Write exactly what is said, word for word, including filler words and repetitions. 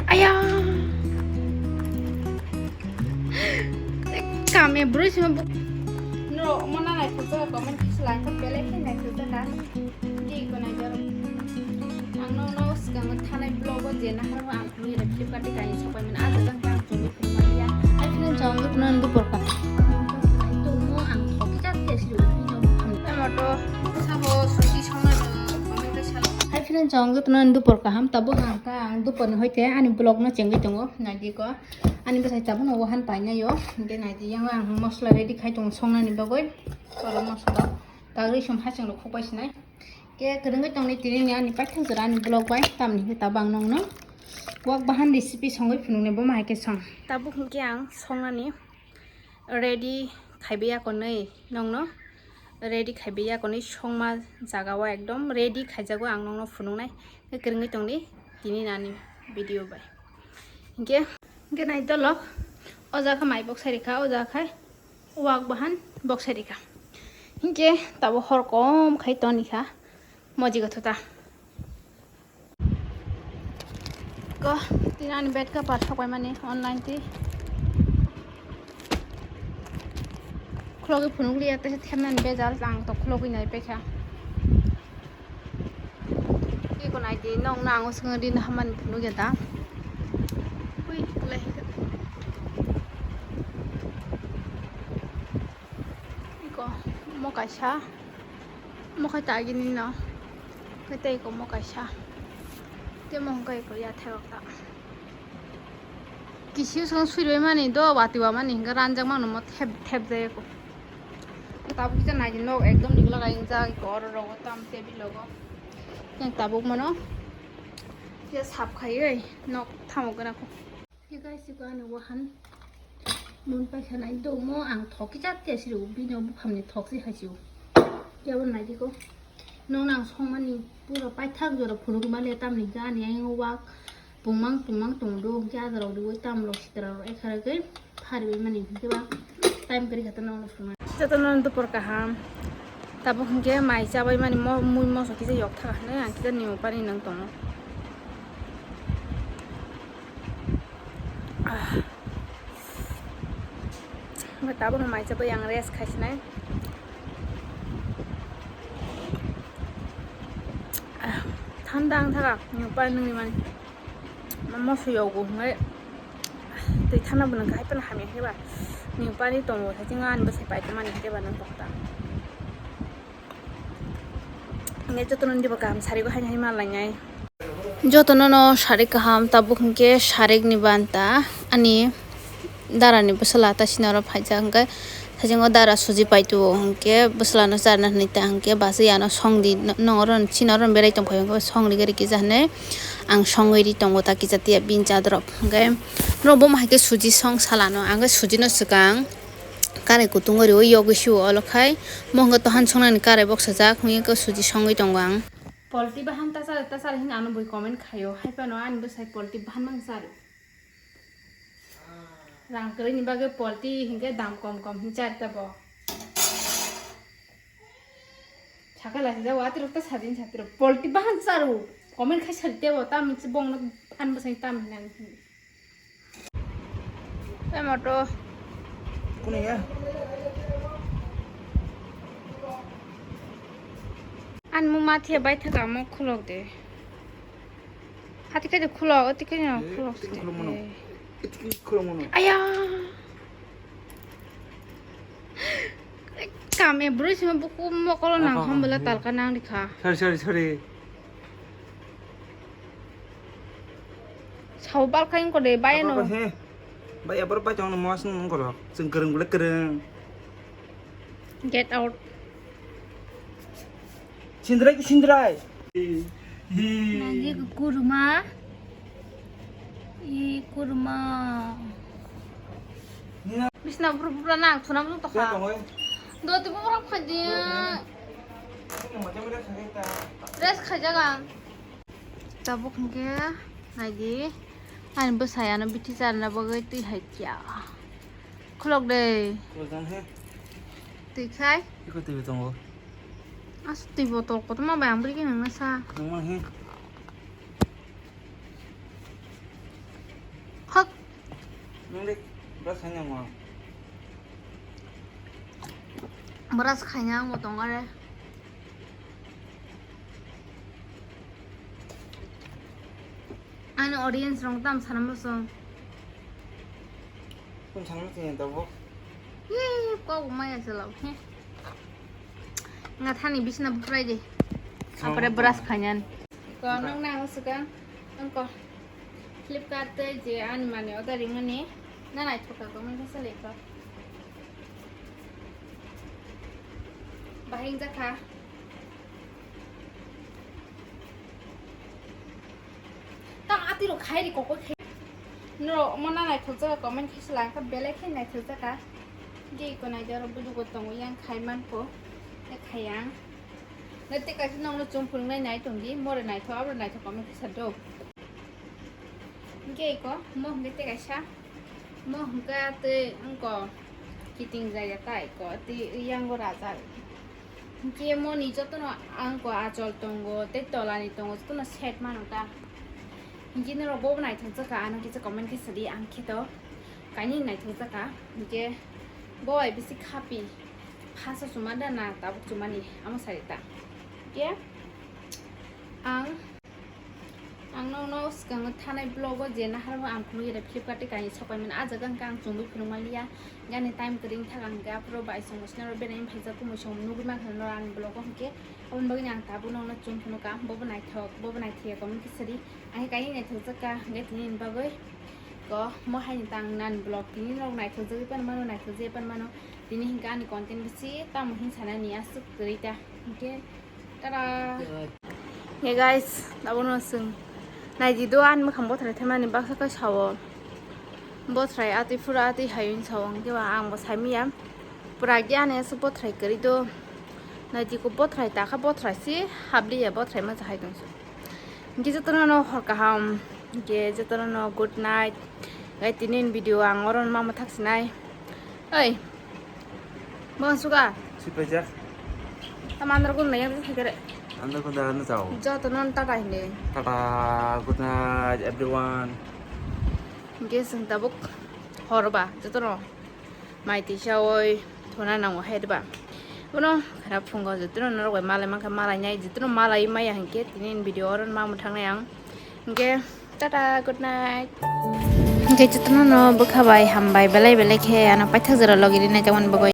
Aya. Kame bro sima bu. No, mana nai kusa comment kisa lang ko bele khe nai kusa ka. Di ko nai jor. Ang no no sikang thanai vlog o je na har ang Flipkart di kai sopai mana aja kan ang chumi phuru ma ya. Hai friend chong tu nan du por ka. Tu mo ang thok jak te si. Tomato sabo suji song na comment kisa. Hai friend chong tu nan du por ka ham tabo ang ka ang du por ni hoite ani vlog no chengwi tongo nai di ko. Ani bwsai tabukno wahan painaio. Hingke naidi, yang ang mosla ready khai tongo songnani bagwi. Oro mosla dagri som hachwng rok khokbai sinai. Ke kwrwngwi tongni tini ni ani paithak jora ani vlog bai. Tamni hwnkhe tabuk ang nongno wak bahan recipe songwi phunuknai, bo ma hai khe song. Tabuk hwnkhe ang songnani ready khaibai ya konwi nongno ready khaibai ya konwi songma jaga o ekdom ready khaijago ang nongno phunuknai. Ke kwrwngwi tongni tini nani video bai. Hingke, hingke nai dolok, o jaga mai bok sai rikha, o jaga khai wak bahan bok sai rikha. Hingke tabo hor kom khai toni kha, moji gotho ta. Ko, tini ani bed cover thok bai mani online ti. Khulogwi phunuk liya, tei themnani bejal, ang to khulogwi nai pekha. Iko nai di, nokno ang o swngo ri na hamani phunuk ya da. Ui, lai. Iko, mo kaisa, mo khai ta gini no, khe tei iko mo kaisa, tei mo hwnkhe iko ya thai rok ta. Kisi swkang suribai mani do, wati wa mani hwnkhe ranjak mano mo thep thep jai ko. Tabuk kisa nai di nok ekdom nigla kaingjak iko oro rogo tam table rogo. Yang tabuk mano kisa sap khaiwi nok tamo gana ko. Hey guys, iko ani wahan mun paisa nai do mo ang thok kisa te siru bini buphamni thok si hai siu. Kebo nai di ko. Nong nang songmani pura paithak jora phunuk mani tamni gani ayang wak. Pungmang pungmang tong do, hwnkhe adarok riui tamrok sitararok ekha rwgwi phariui mani, hwnkhe ba time kwrwi kha tei nokno phunuknai. Jotono dopor kaham. Tabuk hwnkhe mai chabai mani mo-, mui moso kisa yok thaka hinwi ang kisa nimo pani nang tongo. Ah. Hwnkhe tabukno mai chabai ang rest khaisinai. Ah, thanda wng thaka, nini pai nungni mani. Ma moso yogo hwnwi twi thanda bo nungkha, hai phano hamya khe ba. Nini pai tongo, hai chwng ani bwsai pai tongmani hwnkhe ba nung tong ta. Hwnkhe jotono dibo kaham sarigo haino hai ma lainai. Jotono no sarik kaham, tabuk hwnkhe sarikni banta ani darani bwsla ta sinaro phaijak, hwnkhe sajingo dara suji paituo, hwnkhe bwslano charna hwnwi ta hwnkhe bachai ano songdi, no-, nongoro chini oro berai tongphai hwnkhe songri gari kisa hwnwi ang songwi ri tongo ta kisa tiya bini chadorok, hwnkhe norok bomo hai khe suji song salano, ang khe sujino swkang karai kutung o riui yogwi sio, olo khai mo hwnkhe tohan songnani karai boksajak, hwnkhe suji songwi tongo ang. Polti bahan ta chari, ta chari hwnwi ano bui comment khaio, hai phano ani bwsai polti bahan mang chari. Rang kwrwini bagwi polti hinkhe dam kom kom hin chari ta bo. Sakha lai sijak, watirok ta sajini satiro polti bahan charu, comment khai sari tebo, tamni se bongno ani bwsai tam hinani. Tomato. Kuno ya? Ani mo mathiya bai thaka mo khulok de. Hati khe de khulok, ati khe no khulok. Khulok mano. Aya. Kame bro sima buku mokolo nang kham bela talka nang dikha. Sorry, sorry, sorry. Sao bal khain ko de bai no. Apa he? Bai abor bai tong mo sung ko lo. Sung kereng bela kereng. Get out. Sindrai ki sindrai. Hi. Nang ye kurma. I kurma. Bisna buru buru nang thuna buru tokha. Do tu buru khaji. Rest khajaga. Tabuk hwnkhe naidi ani bwsai ano bithi charna bagwi twi hai kya. Khulok de. Khulok jang he. Twi khai. Iko twi tongo. As twi botol kotorma bai ang bwrwi khe nangna sa. Nangma he. Nung de brush khaina mo? Brush khaina ang bo tong are. Ani audience rong tam sana mo song. Kun sana mo song tabuk. Ye, kok maya se lau he. Nga thani bisna bufrai de. Apare brush khaina. Ko nung nang suka. Ang ko. Flipkart tei je ani mani order ringmani na naithok ka gomani khe selekha. Bahing jakha. Tam atiro khairi kokoi khai. Norok omo na naithok jaka comment khe selekha, belai khe naithok jaka. Ge ko naidi oro budugo tongo yang khai manko. Te khayang. Na te kaisa nokno chum phulungnai nai tongdi, more naithok, abro naithok comment khe sa do. Hingke iko, mo hingke tei kaisa, mo hingke tei wngko kiting jaya ta iko, tei yango rajak. Hingke moni jotono angko achol tongo, tei tolani tongo, jotono set mano ta. Hingke norok bobo naithok jaka, ano kisa comment kisa di, ang kheto kaini naithok jaka. Hingke bo bai bisi khapi, phasa chuma da na tabuk chumani, amo sari ta. Hingke ang Ang nokno swkango thanai vlog o je naharmo ang phunukya de Flipkart tei kainwi sokpaimani. Ah jaga hwnkhe ang chumui phunukmanliya. Gani time kwrwi wngthaka hwnkhe aphuru bai chwng sinaro beraini phaijak kumui song nugui mankha norok ani vlog o hwnkhe. Aboni bagwino ang tabuk nokno chum phunuka. Bobo naithok, bobo naithoya comment khe sadi. Ang khe kainwi naithokjakka hwnkhe tinini bagwi. Ko mo haini tang nani vlog tini norok naithokjagwi panmano, naithokjagwi panmano. Tini hwnkhe ani content bisi tamo hin sanani aswk kwrwi ta. Hwnkhe Tada! Hey guys, abono swng. Naidi do ani mwkhang bothrai thaimani baksa khe sao. Bothrai atwi phura atwi hayung sao, hwnkhe ba ang bo saimanya. Pura ge ani aswk bothrai kwrwi do. Naidi ko bothrai takha, bothrai si habliya, bothrai ma hai tongsu. Hwnkhe jotono no hor kaham, hwnkhe jotono no good night. Gai tini video ang oro ma mwthak sinai. Oi. Bang suka. Sipajak. Tam andar kun naya tu kere. Andar kun darana jao. Joto non tata hinde. Tata, good night everyone. Hwnkhe swng tabuk hor ba jotono. Mai tisa oi thona nango hai ba. Bono khara phungo jotono norok bai malai mankha, malai nai jotono malai maya hwnkhe tini video oro ma mwthang nai ang. Hwnkhe Tata, good night. Hwnkhe jotono no bwkha bai hambai belai belai khe ano paithak jora logi rinai tongmani bagwi.